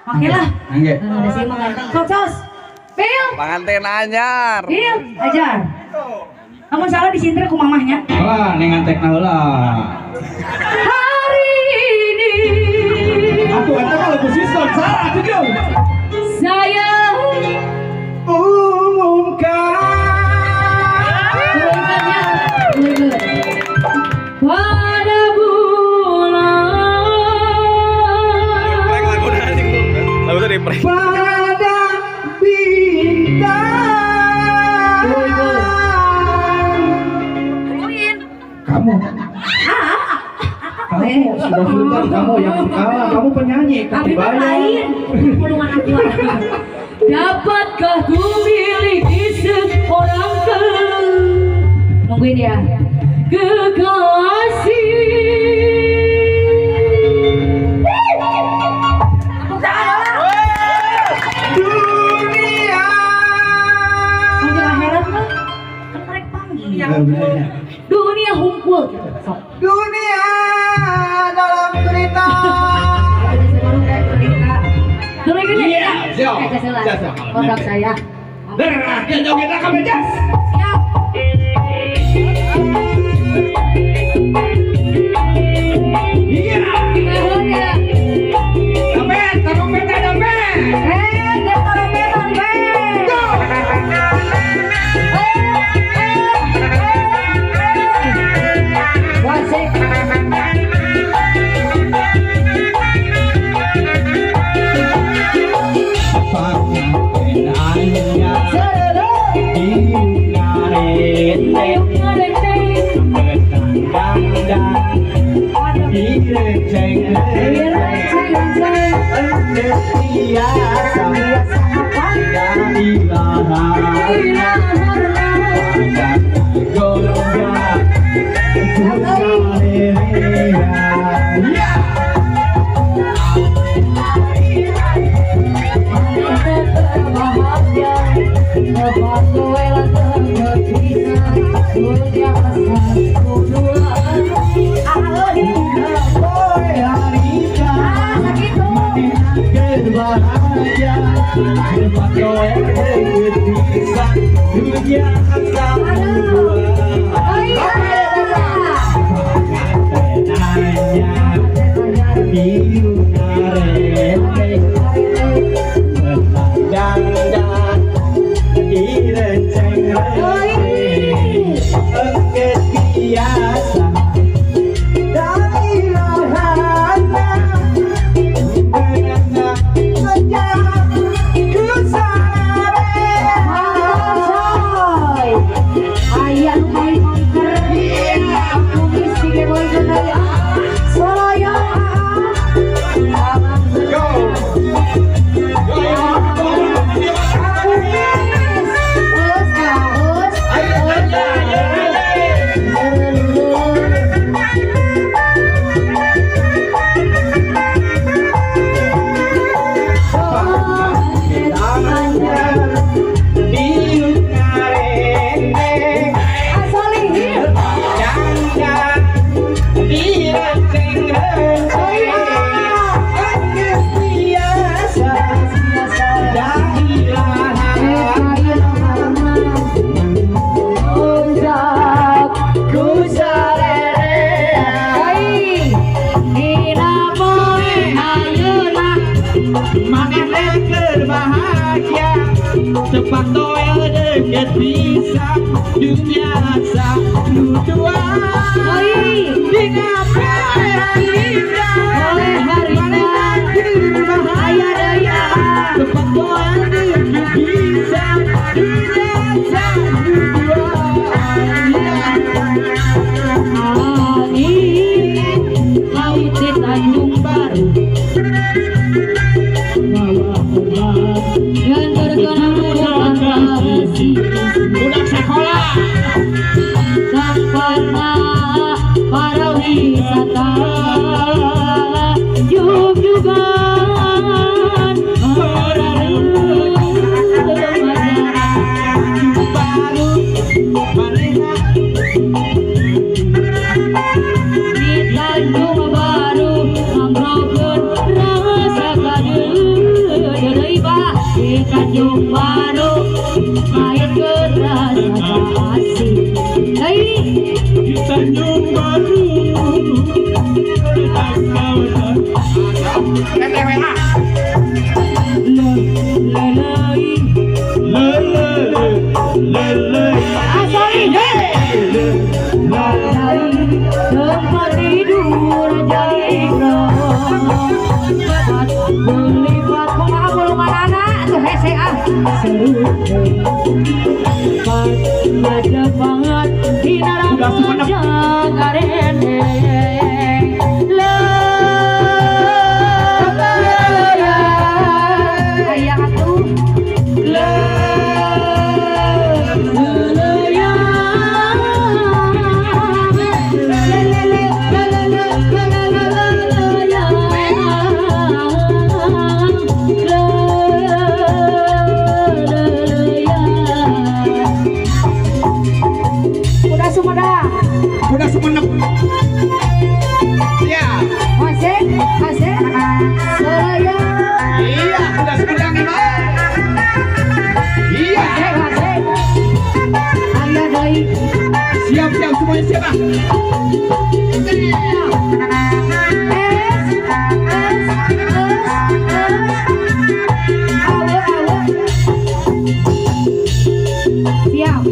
Oke lah. Oke. Ada sih mah ganteng. Sok sos. Bil. Panganten anyar. Bil, ajar. Kamu salah disinter ku mamahnya. Wah, neng antek heula. Hari ini Atuh eta mah lagu sistem salah atuh jauh. Saya Umumkan pada bulan Lagu tadi prank. Pada bintang. Kamu, kamu sudah sultan, kamu yang kalah, kamu penyanyi, Tapi mah dibayar. Lain pulungan aku. Dapatkah ku miliki seorang ke nungguin ya kekasih. Tepuk tangan lah. Dunia. Anjing akhirat mah kan mereka panggil. Ya, bener. Dunia hungkul gitu. Sok. Dunia dalam cerita. Iya, siap. Siap, siap. Produk saya. Derah, joget kabeh jas. Siap. Iya. Nuhun ya. Dompet, trompet, dompet. Eh, dia trompetan, Ben. Go. Wasik. Panganten anyar diungarete betang dandang direceng-receng biasa dari lahar goda ya. Biasa dari lahana Cepat toel deket bisa dunia satu dua. Cepat toel deket bisa dunia satu dua. Angin laut di Tanjung Baru budak sekolah tak pernah para wisata juga. Udah Sumenep. Iya. Asik, asik. Saya. Iya, udah Sumedang ini. Iya. Asik, asik. Ayah doi. Siap, siap semuanya siap ah. S, S, S, S. Awe, awe. Siap.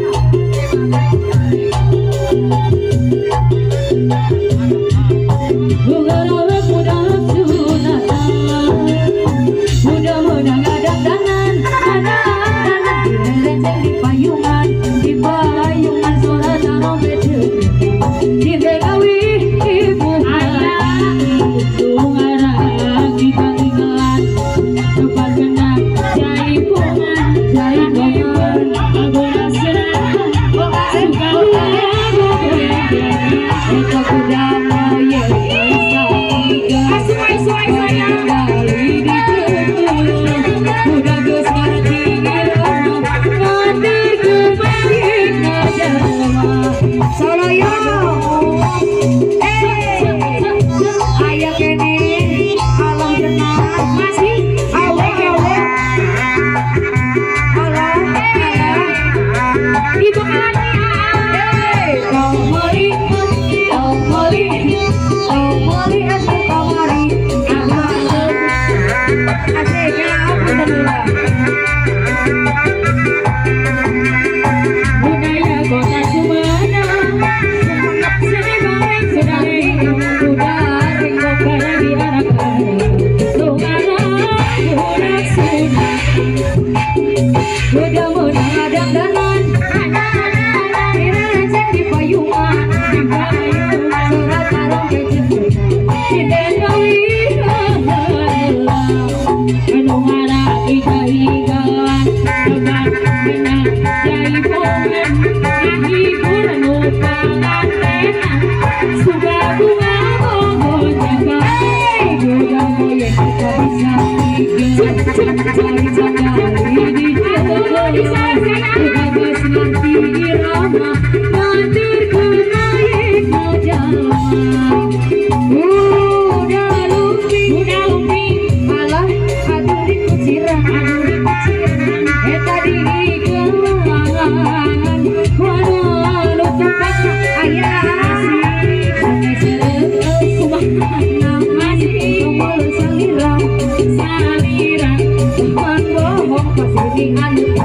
Salira,